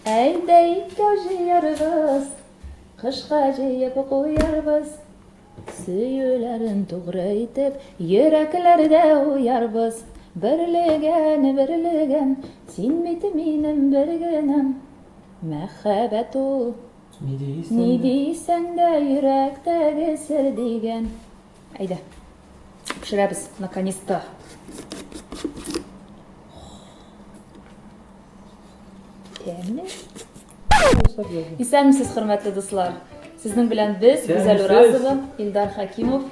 Әйдә икәү җыярбыз, Кышка җыеп куярбыз. Сөюләрен тугры итеп, Йөрәкләрдә уярбыз. Берлеген, берлеген, Син бит минем бер генәм. Мәхәббәт ул. Ни дисәң Ни дисәң дә йөрәктәге сер дигән. Әйдә. Пешерәбез, наконец-то. Тәмле. Исәнмесез, хөрмәтле дуслар. Сезнең белән без, Гүзәл Уразова, Илдар Хакимов.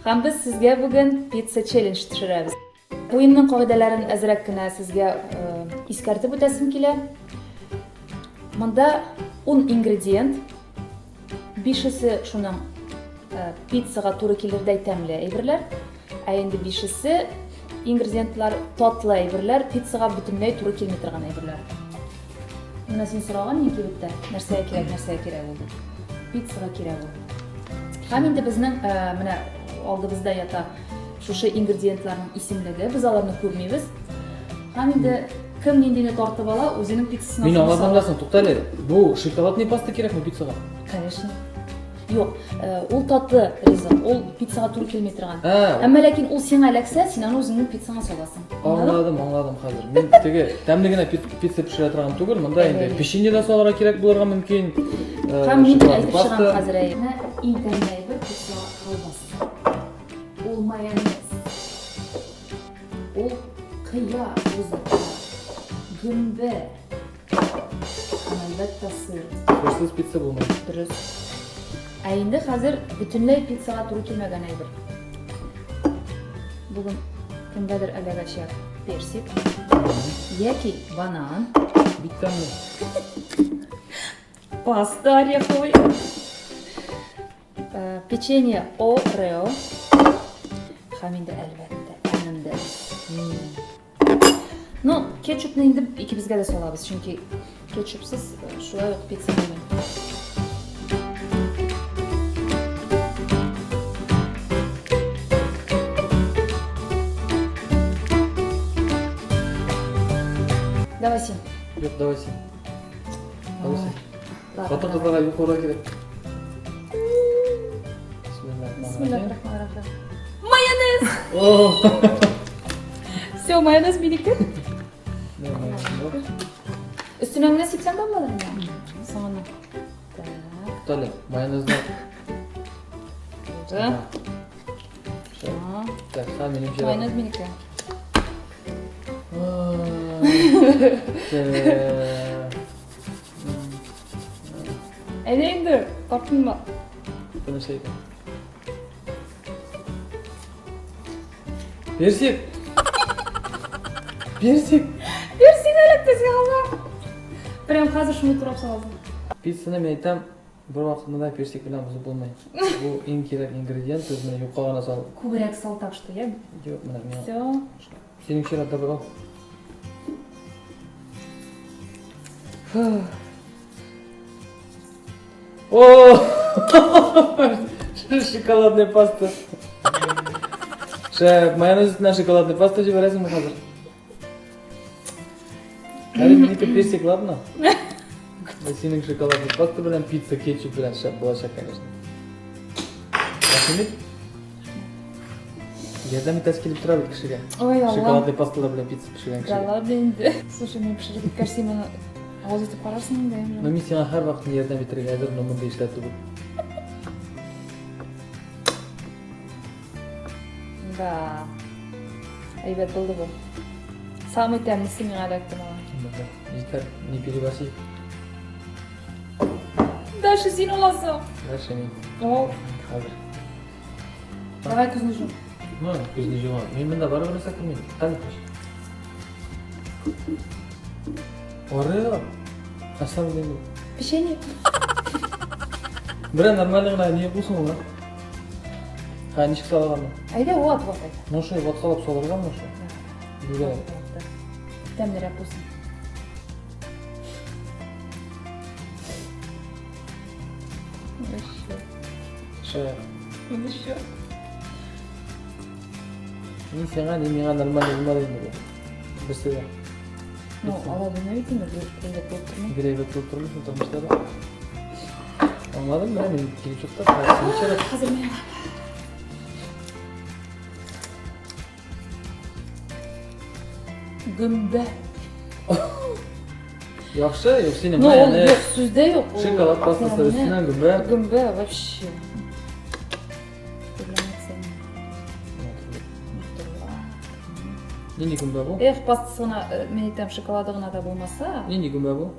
Һәм без сезгә бүген пицца челлендж төшерәбез. Уенның кагыйдәләрен әзрәк кенә сезгә искәртеп үтәсем килә. Монда 10 ингредиент, бишесе шуның пиццага туры килердәй тәмле әйберләр, ә инде бишесе ингредиентлар татлы әйберләр, пиццага бөтенләй туры килми торган әйберләр. Менә син сораган инде кибеттә, нәрсәгә кирәк, нәрсәгә кирәк ул дип. Пиццага кирәк ул. Һәм инде безнең менә алдыбызда ята шушы ингредиентларның исемлеге, без аларны күрмибез. Һәм инде кем ниндине тартып ала, үзенең пиццасына Мин аңладым да соң, тукта әле. Бу шоколадный паста кирәкме пиццага? Конечно. Юк, ул татлы ризык, ул пиццага туры килми торган. Әмма ләкин ул сиңа эләксә, син аны үзеңнең пиццаңа саласың. Аңладым, аңладым хәзер. Мин теге тәмле генә пицца пешерә торган түгел, монда инде печенье дә салырга кирәк булырга мөмкин. Һәм мин әйтеп чыгам хәзер, әйе. Иң тәмле әйбер пиццага колбаса. Ул майонез. Ул кыяр ризыгы, гөмбә һәм, әлбәттә, сыр. Сырсыз пицца булмый. Дөрес. Ә инде хәзер бөтенләй пиццага туры килмәгән әйбер. Бүген кемгәдер эләгәчәк персик яки банан. Бик тәмле. Паста ореховый. Печенье Орео. Һәм инде әлбәттә, M&M's. Ну, кетчупны инде икебезгә дә салабыз, чөнки кетчупсыз шулай ук пицца булмый. Давай син. Юк, давай син. Давай син. Хатын-кызларга юк кирәк. Бисмиллахиррахманиррахим. Майонез! Все, майонез минеке. Өстенә генә сипсәң дә буладыр инде. Соңыннан. Так. Тәле, майонезны. Булды. Так, сам минем Майонез минеке. Әйдә инде, тартынма. Тыныч әйдә. Персик! Персик! Персик эләкте сиңа. Прям хәзер шуны турап саласың. Пиццаны мин әйтәм, бер вакытында да персик белән бозып булмый. Бу иң кирәк ингредиент, без менә юкка гына сал. Күбрәк сал так что, я? Юк, менә миңа. Все. Синең чиратта бер ал. О! Шоколадная паста. Шәп, майонез өстенә шоколадная паста җибәрәсеңме хәзер? Әле минеке персик, ладно? Синең шоколадный паста белән пицца кетчуп белән шәп булачак, конечно. Рәхим ит. Ярдәм итәсе килеп тора бит кешегә. Ой, Алла. Шоколадный пасталар белән пицца пешергән Да кешегә. ладно инде. Слушай, мин пешереп беткәч, син моны авыз итеп карарсың инде, әмма. Но мин сиңа һәрвакыт ярдәм итәргә әзер, но мондый эшләр түгел. Да. Әйбәт булды бу. Самый тәмлесе миңа эләкте мала. Җитәр, не переборщи. Дальше син аласың. Дальше мин. О. Хәзер. Давай күзне жум. Ну, күзне жума. Мин монда барыбер нәрсә күрмим. Кәне күз. Орео. Нәрсә бу инде? Печенье. Берәр нормальный гына не булсын ул, Ха, ничек салганмы? Әйдә, ват, ват, әйдә. Ну шул, ваткалап салыргамы шул? Бүлә. Тәмлерәк булсын. Вообще. Шәп. Еще. Ни сиңа, ни миңа нормальный булмады инде бу. Берсе дә. Ну, алай булмый бит инде, әйбәт булып тормый. Гел әйбәт булып тормый шул тормышта да. Аңладым, менә мин килеп чыкты. Хәзер Хәзер мин Гөмбә. Яхшы, юк синең. Ну, ул юк, сүздә юк. Шоколад пастасы өстенә гөмбә. Гөмбә вообще. Нинди гөмбә бу? Эх, пастасы гына, э, мин әйтәм, шоколады гына да булмаса. Нинди гөмбә бу?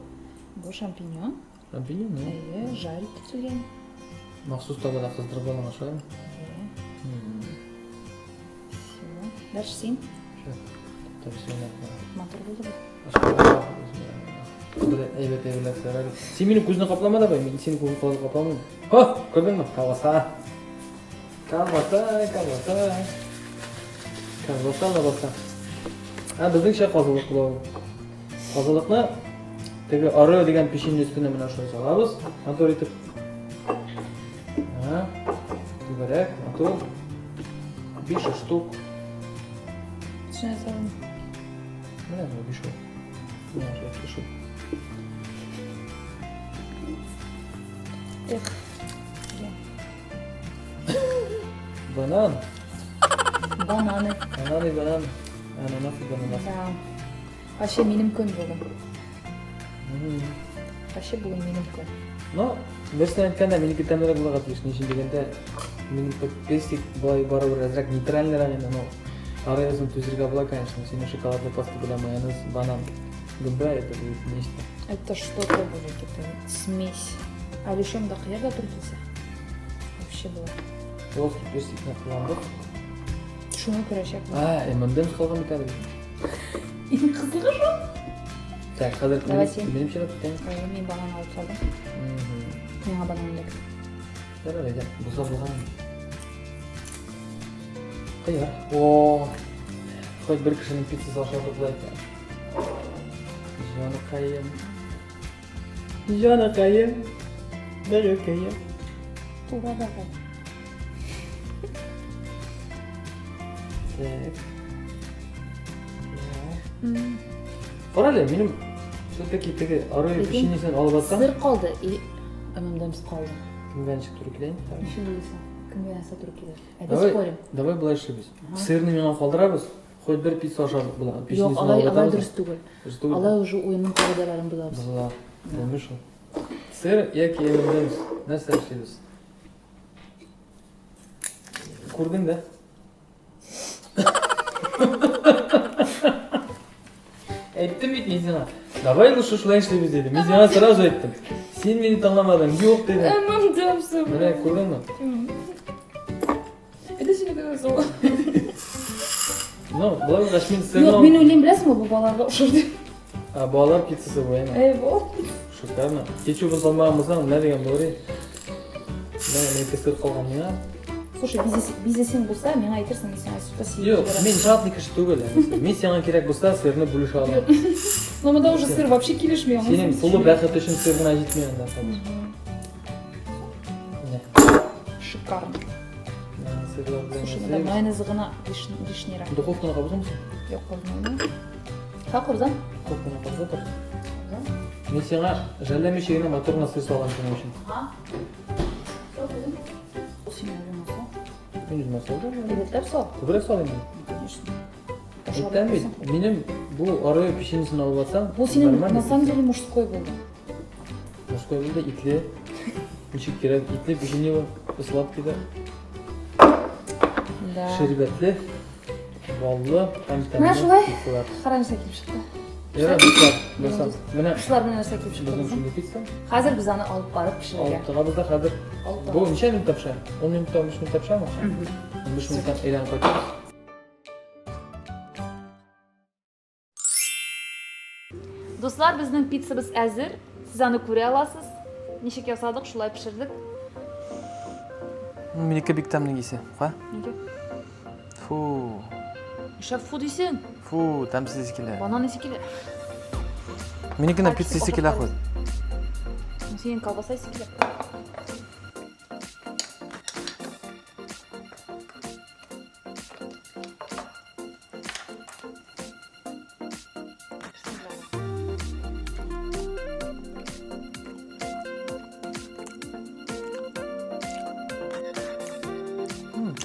Бу шампиньон. Шампиньон, Әйе, жарить ителгән. Махсус табада кыздырып алынган шулаймы? Әйе. Все. Дальше син. Матур булды бу. Бер әйбәт әйберләр сәбәп. Син минем күзне каплама давай, мин синең күзне капламыйм. Һо, күрдеңме? Колбаса. Колбаса, колбаса. Колбаса, колбаса. Ә безнеңчә казылык була ул. Казылыкны теге ары дигән печенье өстенә менә шулай салабыз. Матур итеп. Ага. Түгәрәк, матур. Биш штук. Төшенә салам. Менә бу биш ул. Менә шулай төшеп. Эх. Банан. Бананы. Бананы, банан. Ананас и бананас. Да. Вообще минем көн бүген. Вообще бүген минем көн. Но, берсен әйткәндә, минеке тәмлерәк булырга тиеш. Ни өчен дигәндә, минем пестик болай барыбер әзрәк нейтральныйрак инде, но Ореосын түзергә була, конечно. Синең шоколадный паста белән майонез, банан, гөмбә, это будет нечто. Это что-то будет, это смесь. А еще да кыяр да туры килсә. Вообще була. Плоский персикны кулландык. Шуңа күрәчәк. А, M&M's калган бит әле. Иң кызыгы шул. Так, хәзер Давай син. минем чират бит. Әйе, мин банан алып салдым. Миңа банан эләкте. Ярар, әйдә, боза булган. Кыяр. О, хоть бер кешенең пиццасы ашатып була икән. Җаныкаем. Җаныкаем. Бәгырькәем. Тура давай. Так. Кара әле, минем все-таки теге Орео печеньесен алып атсам. Сыр калды и M&M's калды. Кемгә ничек туры килә инде? Ничек уйлыйсың? Кемгә нәрсә туры килер? Әйдә Давай, спорим. давай болай эшлибез. Сырны миңа калдырабыз, хоть бер пицца ашарлык була. Юк, Печеньесен алай, алып алай атабыз. дөрес түгел. Дөрес түгел. Алай уже уенның кагыйдәләрен бозабыз. Бозыла. Булмый шул. Сыр яки M&M's. Нәрсә эшлибез? Күрдең дә? Әйттем бит мин сиңа. Давай лучше шулай эшлибез дидем. Мин сиңа сразу әйттем. Син мине тыңламадың. Юк дидем. M&M's. Менә күрдеңме? Это синеке нәрсә ул? Ну, болай булгач мин сырны... Юк, мин уйлыйм, беләсеңме, бу балаларга ошар дип. А, балалар пиццасы бу, әйме? Әй, бу. Шикарно. Кетчупын салмаган булсаң, менә дигән булыр иде. Менә минеке сыр калган миңа. Слушай, бизнесең булса, миңа әйтерсең, мин сиңа супер сыер Юк, җибәрәм. мин жадный кеше түгел. Мин сиңа кирәк булса, сырны бүлешә алам. Но монда уже сыр вообще килешми. Синең тулы бәхет өчен сыр гына җитми анда хәзер. Менә. Шикарно. Менә сырлар белән Слушай, монда ясыйбыз. майонезы гына лишнийрак. Духовканы кабызамсың? Юк, кабызмыйм. Ха, кабызам. Духовканы кабыза тор. Мин сиңа жәлләмичә генә матур гына сыр салган синең өчен. Син үзең сал. Мин үземә салдым. Әйбәтләп сал. Күбрәк салыйм мин. Конечно. Әйтәм бит, минем бу Орео печеньесен алып атсаң, Бу синең нормально на самом деле мужской булды. Мужской булды, итле. Ничек кирәк, итле печенье бар, сладкий да. Да. Шәрбәтле, баллы һәм тәмле. Менә шулай. пиццалар. Кара нәрсә килеп чыкты. Ярар, дуслар, дуслар. Менә Дуслар, менә нәрсә килеп чыкты. безнең шундый пицца. Хәзер без аны алып барып пешерергә. Алып чыгабыз да хәзер. Алып Бу барабыз. ничә минутта пешә? 10 минутта, 15 минутта пешәме? 15 минуттан әйләнеп кайтабыз. Дуслар, безнең пиццабыз әзер. Сез аны күрә аласыз. Ничек ясадык, шулай пешердек. Минеке бик тәмле исе. Ха? Нигә? Фу. Нишләп фу дисең? Фу, тәмсез исе килә. Банан исе килә. Минекенә пицца исе килә хоть. Синең колбаса исе килә.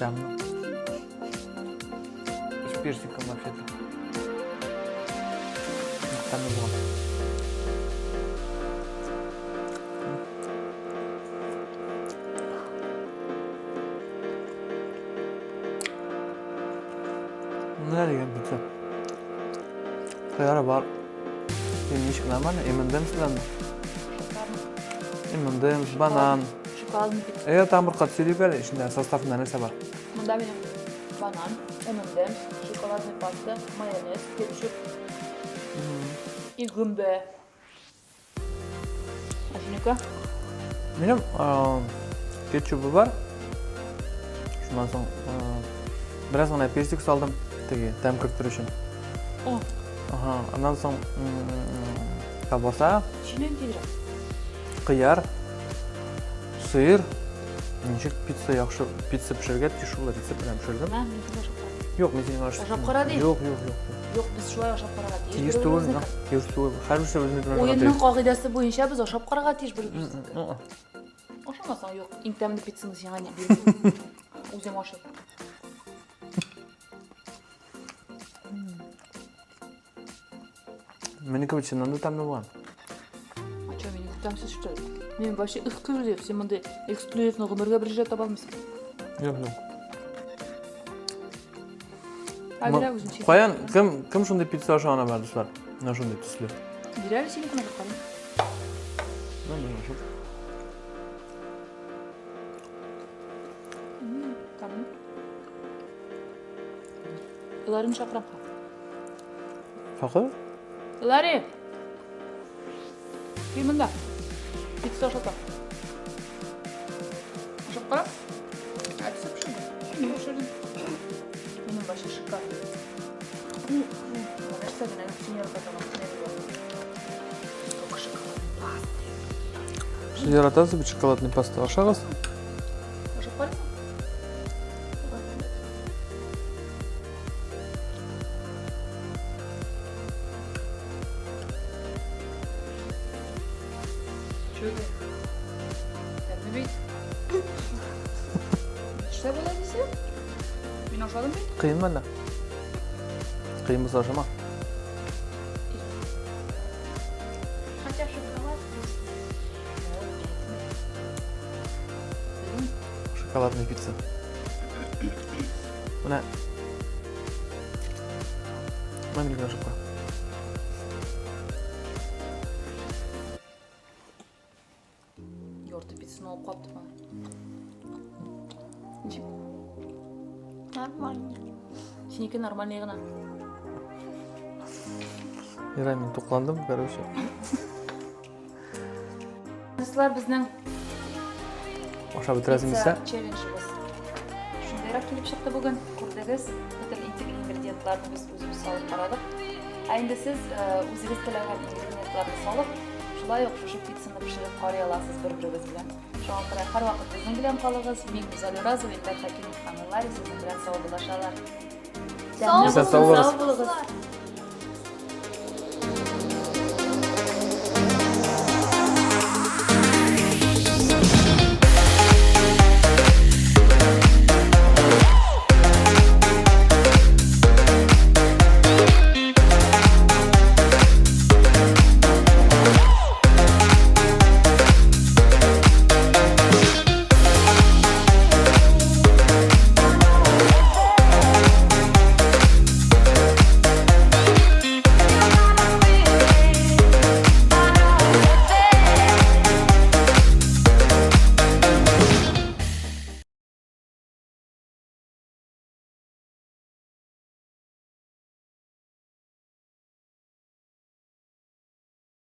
Тәмле. С персиком вообще-то. Тәмле булган. Менә дигән пицца. Кыяры бар. Ничек нормально? M&M's беләнме? M&M's, банан. Шоколадный пицца. Әйе, там бер кат сөйлик әле, эчендә составында нәрсә бар? Монда минем банан, M&M's, шоколадный паста, майонез, кетчуп и гөмбә. Ә синеке? Минем кетчубы бар. Шуннан соң бераз гына персик салдым, теге тәм кертер өчен. О. Ага, аннан соң колбаса. Сөйлән тизрәк. Кыяр, сыр. Ничек пицца яхшы пицца пешергән, шул рецепт белән пешердем. Мә, минекен ашап кара. Юк, мин синең ашап. Ашап кара дим. Юк, юк, юк. Юк, без шулай ашап карарга тиеш. Тиеш түгел, да. Тиеш түгел. Һәрберсе үзенекен ашарга Уенның тиеш. кагыйдәсе буенча без ашап карарга тиеш бер-беребезнекен. Ашамасаң, юк. Иң тәмле пиццаны сиңа не бирдем. Үзең ашап. Минеке бит чыннан да тәмле булган. А что, минеке тәмсез что ли? Мин вообще эксклюзив, син мондый эксклюзивны гомергә бер җирдә таба алмыйсың. Юк, юк. Әбирә үзен чит. Каян кем кем шундый пицца ашаганы бар, дуслар? Менә шундый төсле. Бир әле синекен ашап карыйм. Менә мин ашап. Тәмле. Ларин чакырам. Чакыр. Лари! Кил монда. Пицца ашата. Ашап кара. Әтисе пешерде. Мин пешердем. Минем вообще шикарно. Нәрсә генә юк, син ярата торган Только шоколадный пасты. Сез яратасыз бит шоколадный паста. Ашагыз. Ашап карыйсың? Чё это? Тәмле бит. Нәрсә була дисең? Мин ашадым бит. Кыен мәллә? Кыен булса ашама. Хотя шоколад вкусный. Шоколадная пицца. Менә. Менә минем ашап кара. Ярты пиццаны алып каптым аны. Ничек? Нормально. Синеке нормальный гына. Ярай, мин тукландым, короче. Дуслар, безнең Ашап бетерәсең дисә, челленджыбыз шундыйрак килеп чыкты бүген. Күрдегез, бөтен ингредиентларны без үзебез салып карадык. Ә инде сез үзегез теләгән ингредиентларны салып, шулай ук шушы пиццаны пешереп карый аласыз бер-берегез белән. Шуңа күрә һәрвакыт безнең белән калыгыз. Мин Гүзәл Уразова, Илдар Хәкимов һәм Ларри сезнең белән саубуллашалар. Сау Сау булыгыз. Сау булыгыз.